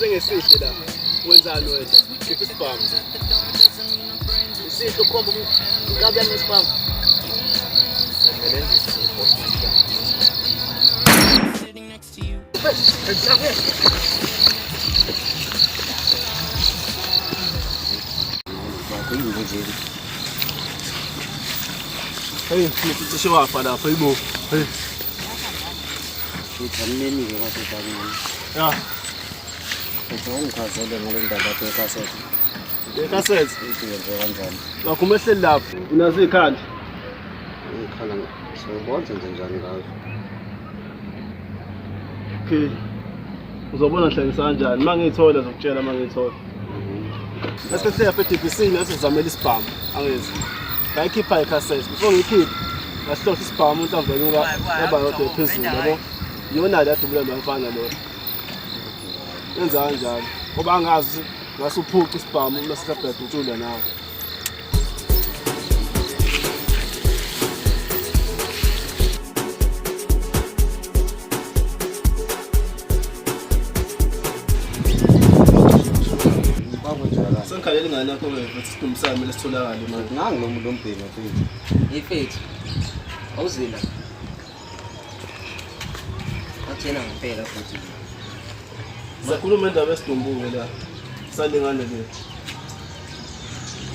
Ngesihle la. Wenzani wena? Khipha isibhamu. Isihle ukhomba inkabi yami nesibhamu. Hey, cishe wafa lapha yibo. Hey. Ngithamneni-ke kwasedakumani. Ya. Ungichazele ngale ndaba yakho yekhasethi. Yekhasethi? Ithi yenziwe kanjani? Wakho umehleli lapho. Unazo iy'khandla? Iy'khala siyobona senze njani ngazo. Okay. Uzobona ngihlanganisa kanjani. Uma ngiyithola zokutshela uma ngiyithola. Bese siya e-DBC nathi sizamela isibhamu. Angithi. Ngayikhipha ikhasethi. Before ngiyikhiphe, ngasihlohla isibhamu inhlamvu yanyuka yaba yodwa phezulu yabo. Iyona le yadubula lo mfana lo. Yenza kanjalo. Ngoba angazi ngase uphuce isibhamu uma sisabhedutshulwa nawe. Sengikhalela ingane yakho ke futhi isidumbu sami kumele sitholakale manje. Nangu lo muntu ombhemi mfethu. Ifethu. Awuzila. Wathena ngempela futhi. Sakhuluma indaba yesidumbu-ke la. Salingane le.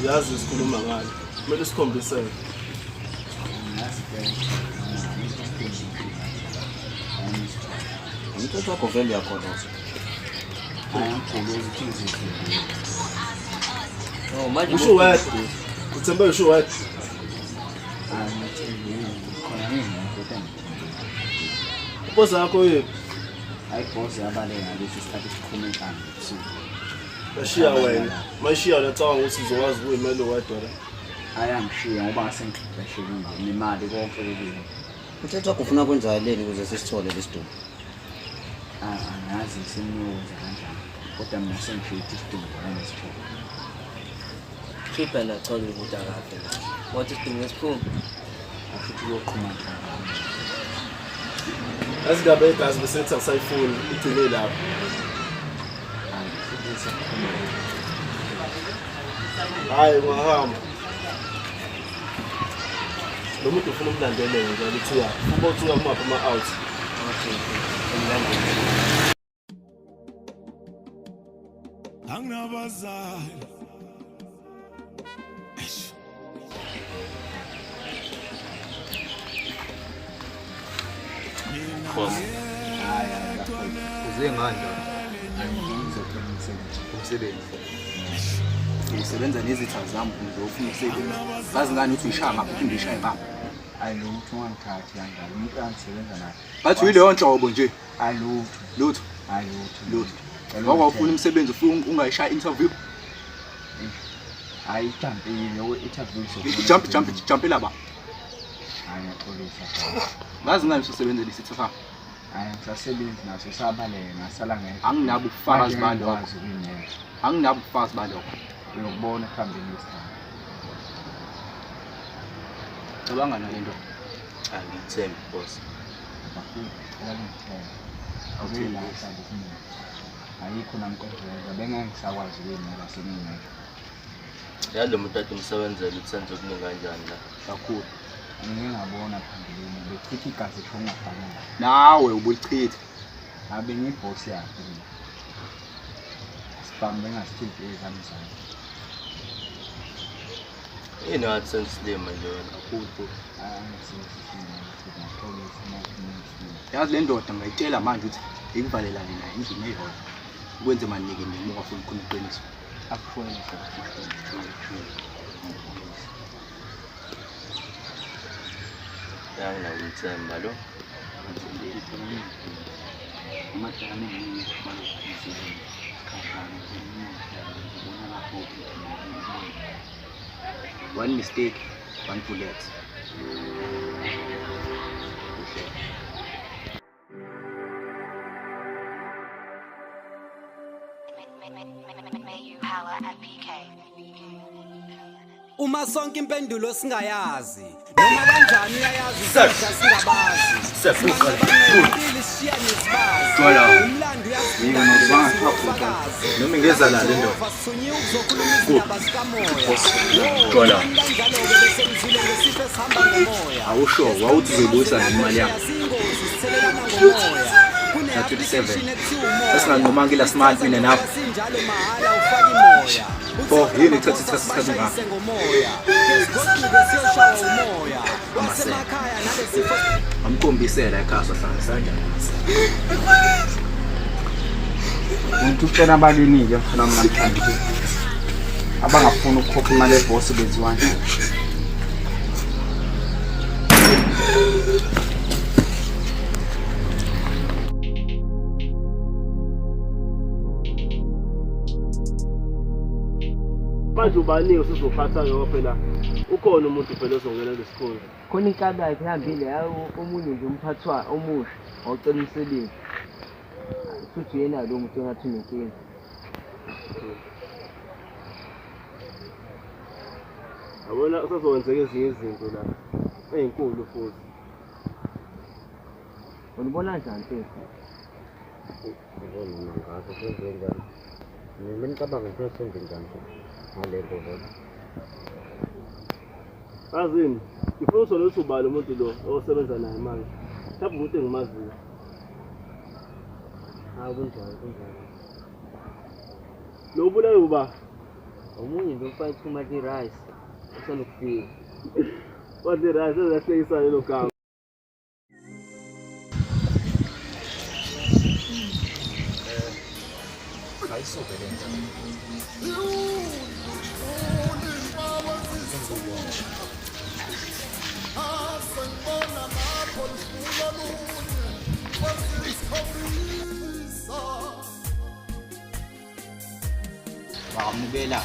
Uyazi sikhuluma ngalo. Kumele usikhombisele. Umthetho wakho vele uyakholoza. Oh manje Usho wedwa. Uthembe usho wedwa. Inkosi yakho yiphi? Hayi boss yabaleka ngalesi sikhathi siqhuma inhlamvu ebusuku. Bashiya wena. Mashiya wena cabanga ukuthi uzokwazi ukuyimela wedwa la. Hayi angishiya ngoba ngasengiqeqeshekile nemali konke kokuyini. Umthetho wakho ufuna kwenzakaleni ukuze sisithole lesidumbu? Angazi seniyokwenza kanjani kodwa mina sengishiye ukuthi isidumbu angisithole. Khipha la cha ukuthi akafe la. Wathi isidumbu esiphuma. Asho ukuthi kuyoqhuma inhlamvu. Yazi indaba yegazi bese ngithi angisayifuni igcine lapho. Hayi futhi sekuqhuma. Hayi ungahamba. Lo muntu ufuna umlandelele nje ukuthi uyaphi. Uma uthi uya kumaphi ama-out. Okay. Umlandeli. Anginabazali. Uze ngani la? Umsebenzi. Ngisebenza nezitha zami ngizofuna umsebenzi. Zazi ngani ukuthi uyishaya ngapha uphinde uyishaye ngapha. Hayi lutho ungangithathi kanjalo umuntu angisebenza naye. Bathi uyileyo nhlobo nje. Hayi lutho. Lutho. Hayi lutho. Lutho. Ngoba ufuna umsebenzi ufuna ungayishaya interview. Hayi ijampile interview. Jump jump jumpela ba. Hayi ngiyaxolisa. Ngazi ngani usebenzela isitha sami. Hayi ngisasebenzi naso sabaleka ngasala ngedwa. Anginabo ubufakazi balokho. Ngikwazi ukuyimela. Anginabo ubufakazi balokho. Uyokubona ekuhambeni kwesikhathi. Cabanga nale nto. Angikuthembi boss. Bafuna ngithemba. Awuyilahla kumina. Ayikho nami kodwa bengeke ngisakwazi ukuyimela sengingekho. Yazi lo muntu ade umsebenzela ukuthi senze okuningi kanjani la. Kakhulu. Ngike ngabona phambilini bechitha igazi esho kungafanele. Nawe ubulichitha. Abe ngiyibhosi yakhe mina. Sibhamu bengasithinti ezami izandla. Yini ngathi sengisilima nje wena. Kakhulu futhi. Angisebenzi Yazi le ndoda ngayitshela manje ukuthi ikuvalelane naye endlini eyodwa. Ukwenze manike noma ungafuni ukukhuluma iqiniso. Anginakumthemba lo. One mistake, one bullet. May you holla at PK. Uma sonke impendulo singayazi noma kanjani uyayazi isisha singabazi. Simanqabanqabili sishiya nesibazi. Umlando uyasifunda ubufakazi. Noma ingeza la le ndoda. Jehova sithunyiwe ukuzokhuluma izindaba zikamoya. Xola. Kanjalo-ke bese ngizwile ngesifo esihamba ngomoya. Awusho wawuthi uzobuyisa nemali yakho. Siyingozi sithelelana ngomoya. Na 27. Kune-application ekuthiwa umoya. Sesinganqumanga i-last month mina nawe. Sinjalo mahhala ufaka imoya. Bo, yini ethatha isikhathi ngaka? Bashayise ngomoya. Ke sigoduke siyoshawa umoya. Amasela. Wasemakhaya nalesifo Amkhombisela ekhaya sohlanganisa kanjani. Umuntu utshela abalini-ke mfana wami namhlanje ukuthi abangafuni ukukhokha imali ebhosi benziwa njani. Manje ubani usuzophatha ngoba phela ukhona umuntu phela ozongena kulesikhundla. Khona inkabi yakhe ihambile yayo omunye nje umphathi wa omusha wawucela umsebenzi. Futhi uyena lo muntu ongathi unenkinga. Yabona kusazokwenzeka ezinye izinto la ey'nkulu futhi. Wena ubona kanjani mfethu? Yabona mina ngazi senze njani. Mina ngicabanga ukuthi senze njani ngale nto vele. Yazini, ngifuna uthole ukuthi ubani umuntu lo osebenza naye manje. Mhlawumbe umuntu engimaziyo. Hawu kunjalo kunjalo. Lo ubulawe uba? Omunye nje umfana uthi rice usanokufika. Wathi rice ezahlekisa lelo gama. Ayisuke le nto. Wamukela.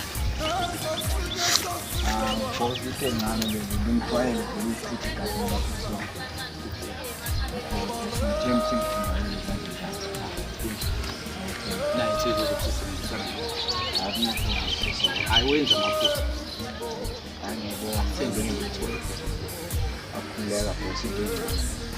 Boss into encane lezi bengijwayele vele ukuthi kade ngakho. James Nayi insizwa ozokusebenzisana nayo. Hayi wenza amaphutha. Angiyibona. Senzeni ngiyithola. Akhuleka boss into enjalo.